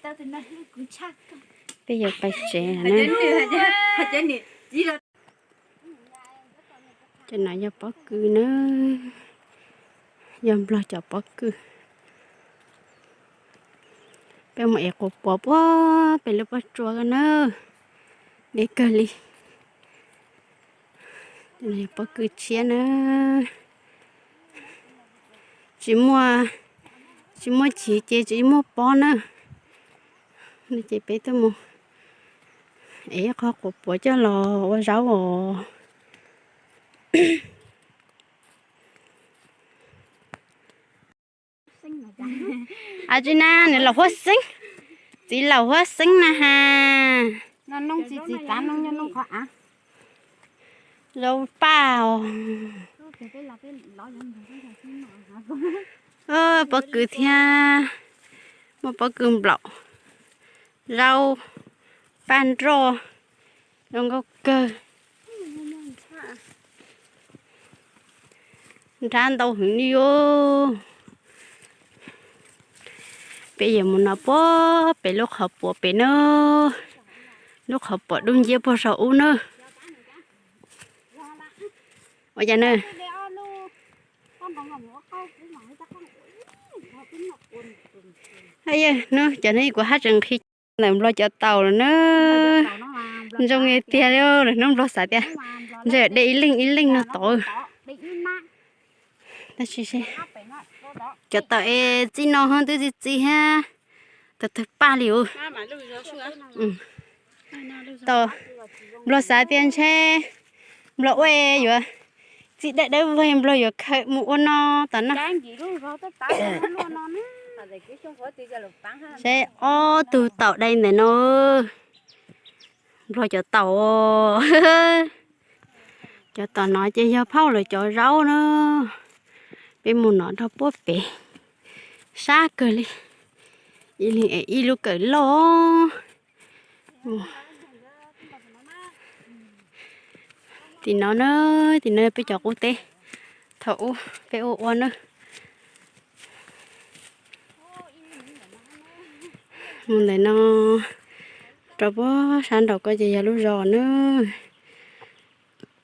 Peb yuav pais tsev na. Cov no yog pob kws na, yog nplog cov pob kws. Peb mus ev quas puav puag pem lub pob tsuas ko na, deb kawg li. Pob kws tshiab na, tsis muaj, tsis muaj chiv ces tsis muaj pob na. No ces peb tuaj mus ev ib qho quas puav coj los ua zaub os. Tsis na, nws laus huab xeeb, txiv laus huab xeeb na has. Zaub paj os. Pob kws thiab, muaj pob kws nplaum, zaub, paj nroj, zoo nkauj kawg. Nrab ntau heev li os. Peb yuav mus no puag pem lub qhov puav pem na, lub qhov puav dub nciab puag saum ub na. Ua cas na? Yog, hnub cov hnub kuv haj tseem nqhis ntawm nplog cov taum lawm na. Zoo tiag li, lwm hnub nplog xav tias ntshe de ib leeg ib leeg no tod. Tab sis cov taum es txij no twb txi txiv thiab, tawg tawg paj li os. Nplog xav tias ntshe nplog ua yuav txi dawb dawb vog, nplog yuav khaws mus ua no tom no. Seb ob tug taum dai ntawm no, nplog cov taum. Cov tom no ces yog phauj lawv cov zaub na. Peb mus no rau puag pem, sab kawg li. Ib leeg ev ib lub kawm loj. Tim no na, tim no peb cov qub teb thaum ub peb ua ua na. Mus ntawm no rau puag sab nraum ko ces yog lub zos na.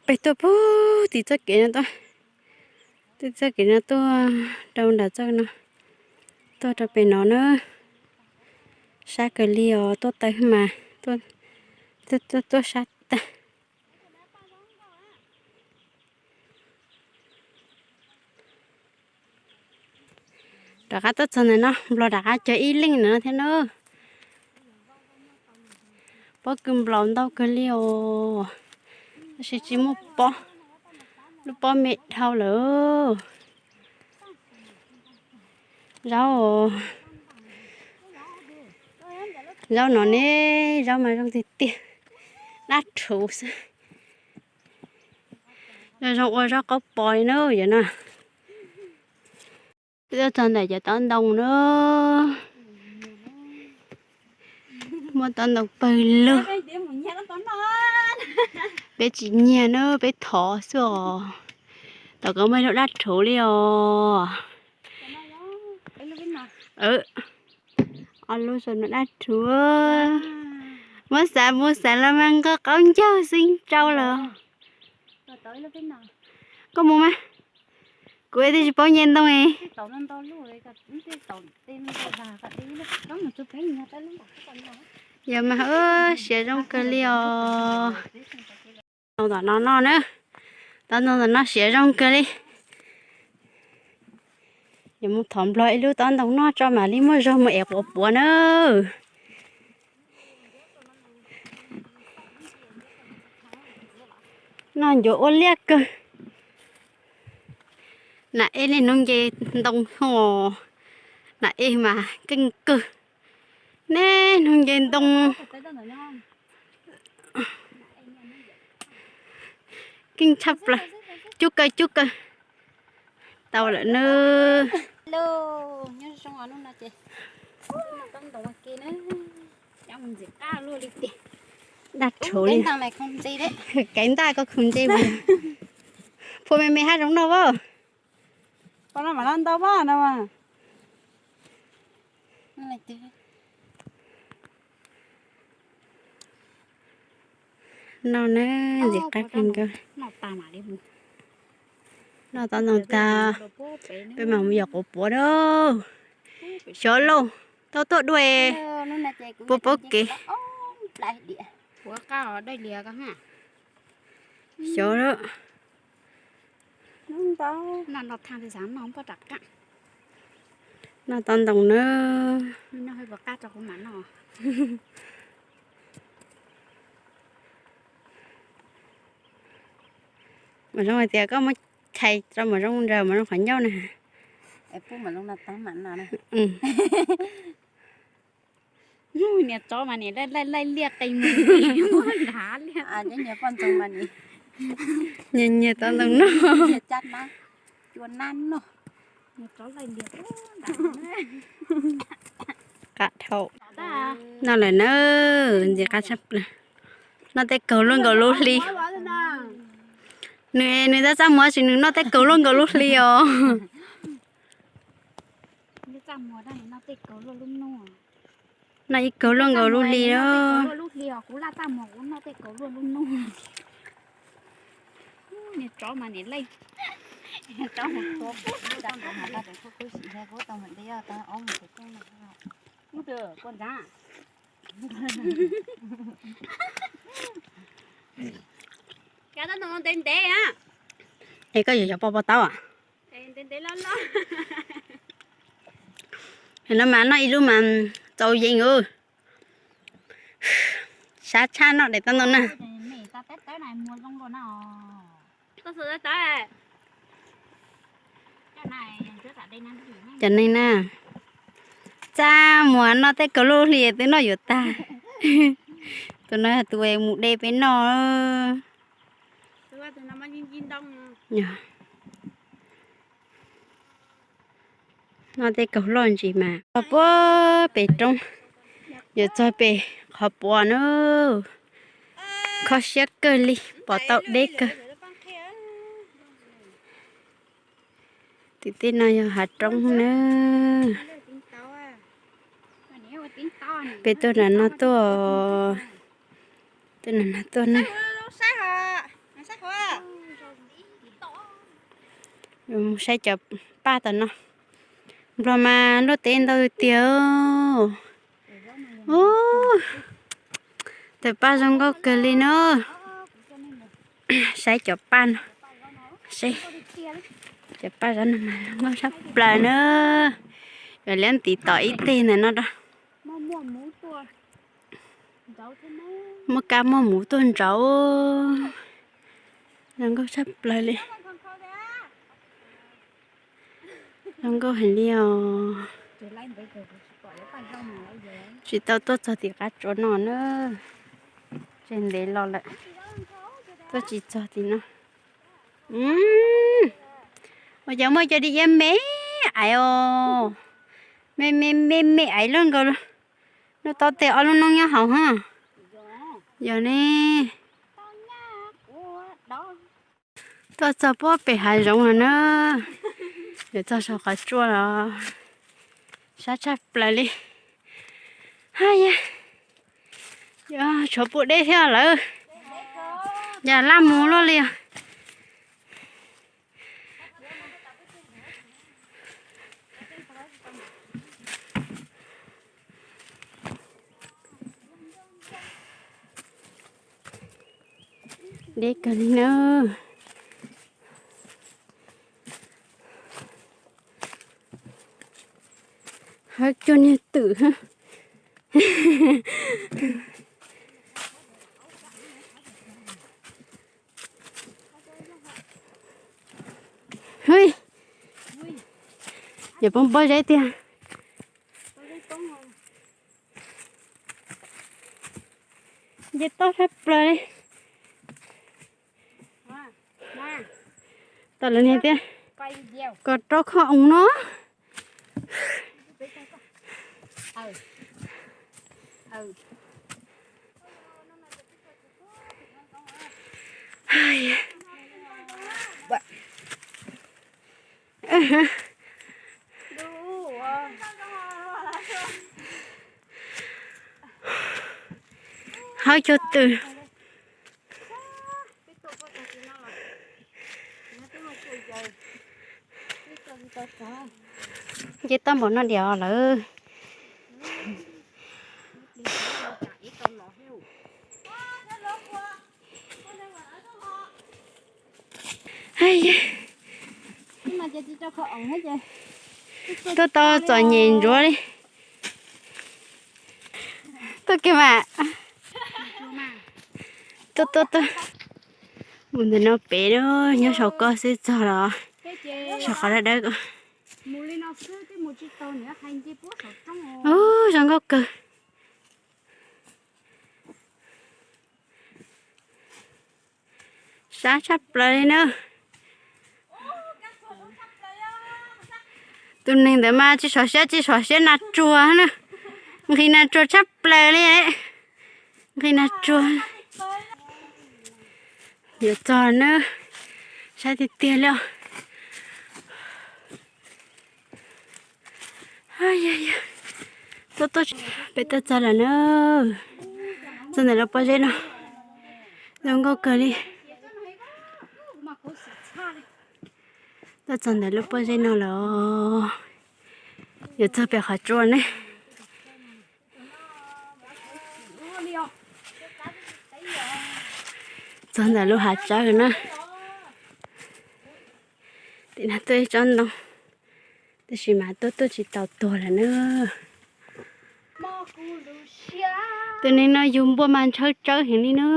Peb tuaj puag tim txoj kev no tuaj, tim txoj kev no tuaj rau nram txoj no, tuaj rau pem no na. Sab kawg li os, tuaj tawg mas, tuaj sab tag. Rov qab tuaj txog ntawm no, nplog rov qab cog ib leeg ntawm no thiab na. Pob kws nplaum ntau kawg li os, tab sis tsis muaj pob, lub pob me dhau lawm. Zaub, zaub no ne, zaub mas zoo tiag tiag, dab rhuv xwb. Zoo zoo ua zaub qaub pos li na yom no. Peb tuaj txog ntawm cov taub ntoo na. Muaj taub ntoo pawg lug. Peb tsis nyiag na, peb thov xwb os. Tom ko muaj ib lub dab rhuv li os. Ob lub saum no dab rhuv. Muab xav mus xav los mas nqa qaub ncaug xwb rau lawm. Koj mus mas. Kuv twb tsis paub nce ntoo. Yog mas, siav zoo kawg li os. Ntoo tom no no na, taub ntoo tom no siav zoo kawg li. Yuav mus thov nplog ib lub taub ntoo noj tso mam li muaj zog mus ev quav puav na. Noj ncuav ua liaj kawg. Nam ej niaj hnub nce ntoo ho, nam ej mas keej kawg. Niaj hnub nce ntoo keej tshaj plaws. Cub kaw cub kaw. Tau lawm nawb. Dab rhuv li. Kaiv ntaj koj khoom ntse mus. Phua me me hab zoov noj as. Pom no mas ntau mas no. Noj na, ntxim qab kawg nkaus. Noj tau ntoo tag, peb mam mus yos quav puav na. Xyov lauj, tau tuaj dua puav pob kev. Xyov lawm. Noj tau ntoo na. Maum Zoo hais tias koj muab chais rau Maum Zoo nrog Maum Zoo qhov ncauj na. Niag tsov mas nim laij laij liaj qe mus, muab nrhav liaj. Nyias nyias tau ntoo noj. Cua nab noj. Qab dhau. Noj lawm na, ntxim qab tshaj plaws. Noj tej kaug luaj nkaus lub hli. Nws, nws txaj txaj muag sis nws noj tej kaug luaj nkaus lub hli os. Noj ib kaug luaj nkaus lub hli os. Es koj yuav xyov poj poj taub a? No mas noj ib lub mas txaus yees. Sab tshaj noj daim tau ntoo na. Cov neeg na, txaj muag noj tej kaug luaj hli twb noj yuav tag. Tus no yog tus mus de peb noj. Noj tej kaug loj ntsis mas. Txog puag pem roob, yuav txog pem qhov puav na. Kho siab kawg li, pom tau deb kawg. Tim tej no yog hav roob na. Peb tuaj nram no tuaj, tuaj nram no tuaj na. Mus saib cov paj tom no. Nplog mas luaj teb ntau tiag. Ub, tawm paj zoo nkauj kawg li na. Saib cov paj no, saib cov paj zov no mas zoo nkauj tshaj plaws na. Yuav liab ntiv tom ib teg ntawm no rau. Muaj kab muaj muv tuaj ntsauv. Zoo nkauj tshaj plaws li. Zoo nkauj heev li os. Tsis tau tuaj txog tim qab tsuas no na. Tseg ntev los lawm, tuaj tsis txog tim no. Ua cas muaj cov di iab me aiv os. Me me me me aiv luaj nkaus. Lub taub teg ob lub noob nyob hauv hab. Yog ne. Tuaj txog puag pem hav zoov lawm na. Yuav txog saum qhov tsua los sab tshaj plaws li. Haj yam, yuav tshuav pum deb thiab lawm. Yam laj mus luaj li os. Deb kawg li na. Hawb cuag niag twm. Hwb, yuav poob pob zeb tiag. Nce toj sab plaws li. Tom lawv niag tias kom rau khoom no. Hawb cuag twm. Toj npaum no diam lawm. Tuaj tau txom nyem ntsuav li. Tuaj kiag mas. Tuaj tuaj tuaj. Mus ntawm no pem na, nyob saum ko xwb txog los. Saum qhov dawb dawb ko. Ub, zoo nkauj kawg. Sab tshaj plaws li na. Tus neeg ntawd mas tsis sov siab tsis sov siab nas ruag na. Nqhis nas ruag tshaj plaws li. Nqhis nas ruag. Yuav txog na. Sab tiag tiag li os. Tuaj tuaj, peb tuaj txog lawm na. Txog ntawm lub pob zeb no, zoo nkauj kawg li. Tuaj txog ntawm lub pob zeb no lawm, yuav txog pem qhov tsua ne. Txog ntawm lub hav tsawb na. Tim no tuaj ib tsob ntoo, tab sis mas tuaj tuaj tsis tau tuag lawm na. Tus neeg no yug npua mas ntshaw tsawb heev li na.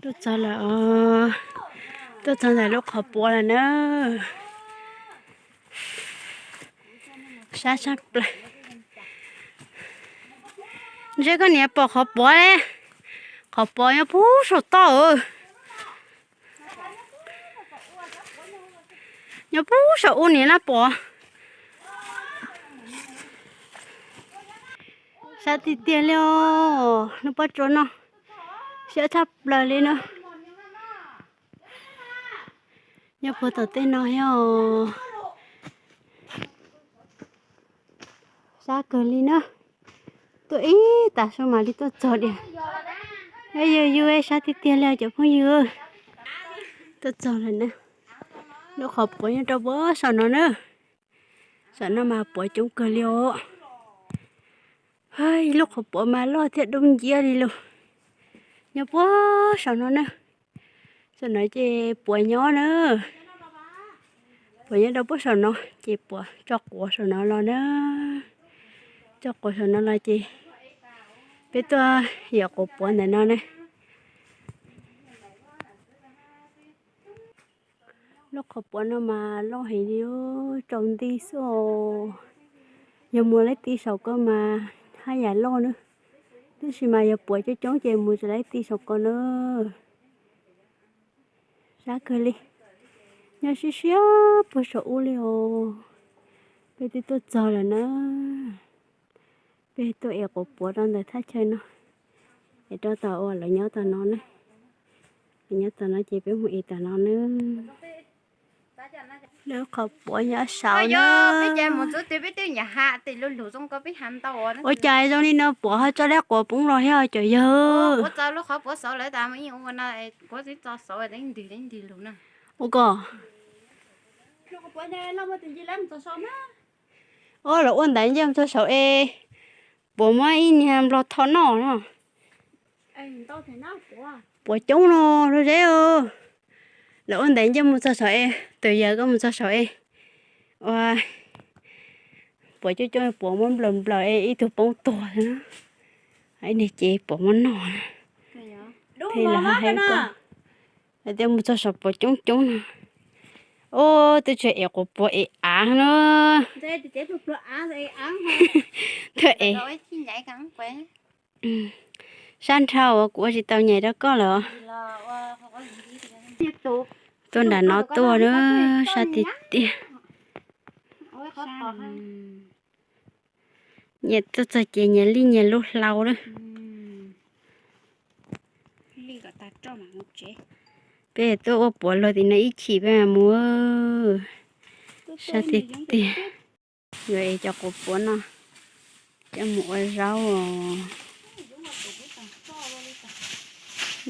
Tuaj txog lawm os, tuaj txog ntawm lub qhov puav lawm na. Sab sab plaws. Ntshe koj niam pom qhov puav, qhov puav nyob puag saum toj. Nyob puag saum ub niam laj pom. Sab tiag tiag li os, lub pob tsuas no siab tshaj plaws li na. Nyob puag tom tej no thiab os. Sab kawg li na. Tuaj ib tag su mam li tuaj txog tiag. Yus yus sab tiag tiag li cov phooj ywg. Tuaj txog lawm na. Lub qhov puav nyob rau puag saum no na. Saum no mas puav coob kawg li os. Ib lub qhov puav mas loj thiab dub nciab li lawm. Nyob puag saum no na. Saum no ces puav nyob na. Puav nyob rau puag saum no ces puav tso quav saum no los na. Tso quav saum no los ces peb tuaj yam quav puav ntawm no na. Lub qhov puav no mas loj heev li, tsaus nti xwb os. Yog mus laib ti saum ko mas haj yam loj na. Tab sis mas yog puav coob coob ces mus tsis laib ti saum ko na. Sab kawg li. Nyob siab siab puag saum ub li os. Peb twb tuaj txog lawm na. Peb tuaj ev quav puav rau ntawm thaj chaw no, es rau tom uas lawv nyob tom no ne. Lawv nyob tom no ces peb mus ev tom no ne. Lub qhov puav nyob saud na. Ua cas zoo li no puav ho tso lub quav poob los thiab cov yawg. Ua ko. Os, los ua ntaiv nce mus txog saud es puav muab ib niag nplog tho noj no. Puav coob no lub zeb. Los ua ntaiv nce mus txog saud es, tus yawg koj mus txog saud es, ua puav coob coob, puav muab nplawm nplawm es ib tug poob tuag na. Ib niag ces puav muab noj na. Thiaj li hais ko, hais tias mus txog saum puav coob coob no. Ub, twb tsis ev quav puav ev av no. Twb ev. Sab nrhau uas kuv ua tsis tau nyem rau koj lawm. Tuaj nram no tuaj na, sab tiag tiag. Nyias tuaj txog ces nyias lij nyias lub hlau lawm. Peb tuaj ua puav luag tim no ib chim peb mam mus. Sab tiag tiag. Yuav ev cov quav puav no coj mus ua zaub os.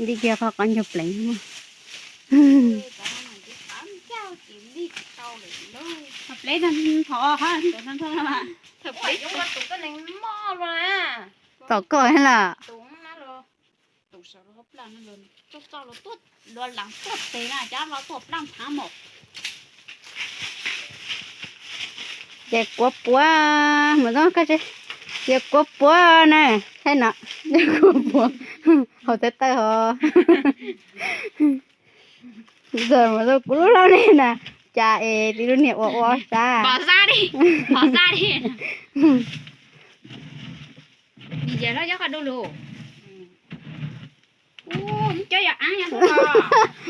Nti kiag qhov qab ncauj pleev. Tom koj lawm. Ces kuav puav, mus zoo, ces kuav puav na, thaij no, ces kuav puav, haus tawv tawv hos. Ntxawm mus rau kuv lub laug ne na, cas es tis lub niag ua ua sab.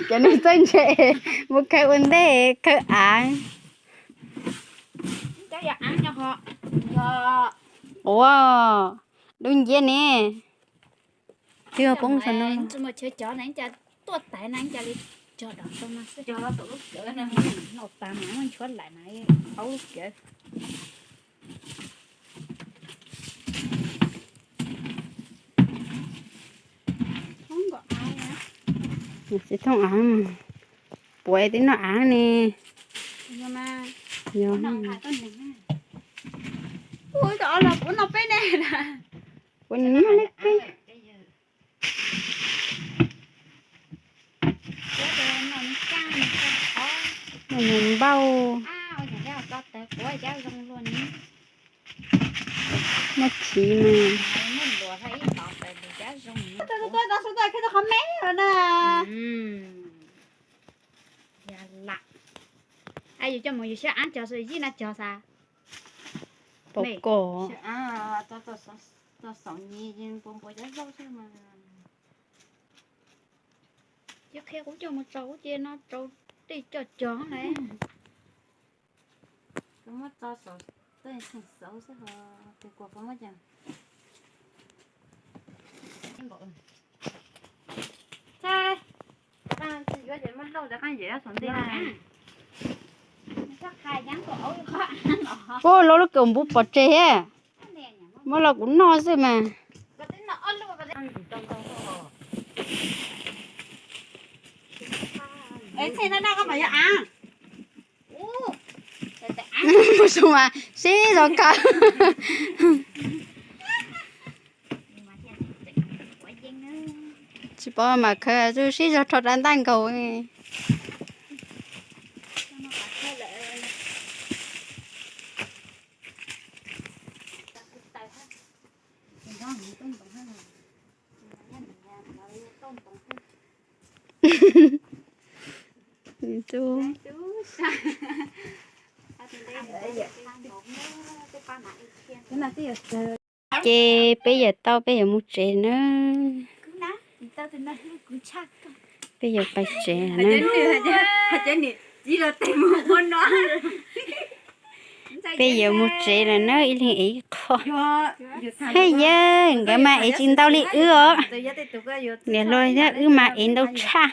Cov neeg txawj ntse mus khaws ua ntej khaws av. Ua, dub nciab ne. Twb poob saum no. Tsis thooj av, puav tib noj av ne. Yog, puav noj li peb. Noj npauj. Muaj chiv mas. Yus coj mus yus siab av cog xwb, yij na cog xav. Pom kom. Ces qhia kuv coj mus tso kuv ces no rau tej coj cog na. Kuv muab tso saum tej xeem xauv xwb os, kuv muab cov Puab, lub lub kaus npua pov tseg thiab, muab los kuv noj xwb mas. Mus xyoo mas sib zog khaws. Tsis paub mas khaws sib zog rho rau ntaj nkaus. Ces peb yuav tau, peb yuav mus tsev na. Peb yuav pais tsev na. Peb yuav mus tsev lawm na, ib leeg ev ib qho. Haj yawg, nkawd mas ev tsis ntau li wb os. Niam hluas thiab wb mas ev ntau tshaj.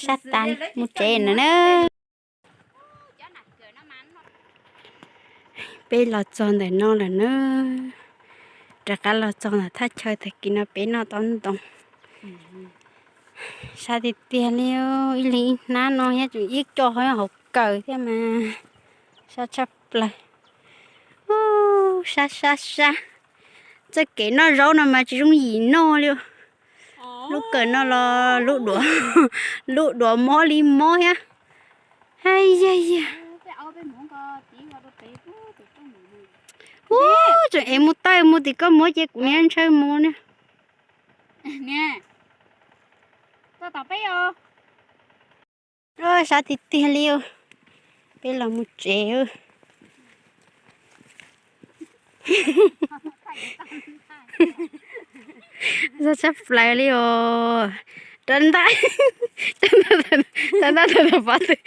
Sab tas li, mus tsev lawm na. Peb los txog ntawm no lawm na. Rov qab los txog ntawm thaj chaw tag kis no peb noj tau ntoo. Sab tiag tiag li, ib leeg ib hnab no thiab tseem ib co hauv kawm thiab mas. Sab tshaj plaws. Sab sab sab. Txoj kev noj zaub no mas tsis zoo yim noj li. Lub kawm no los lub duav, lub duav mob li mob thiab. Haj yaj yaj. Ub, tseem ev mus tawm mus tim koj muab ces kuv niaj ntshaw mus na. Sab tiag tiag li. Peb los mus tsev. Zoo tshaj plaws li os. Rau ntaj, rau ntaj tau pov twg.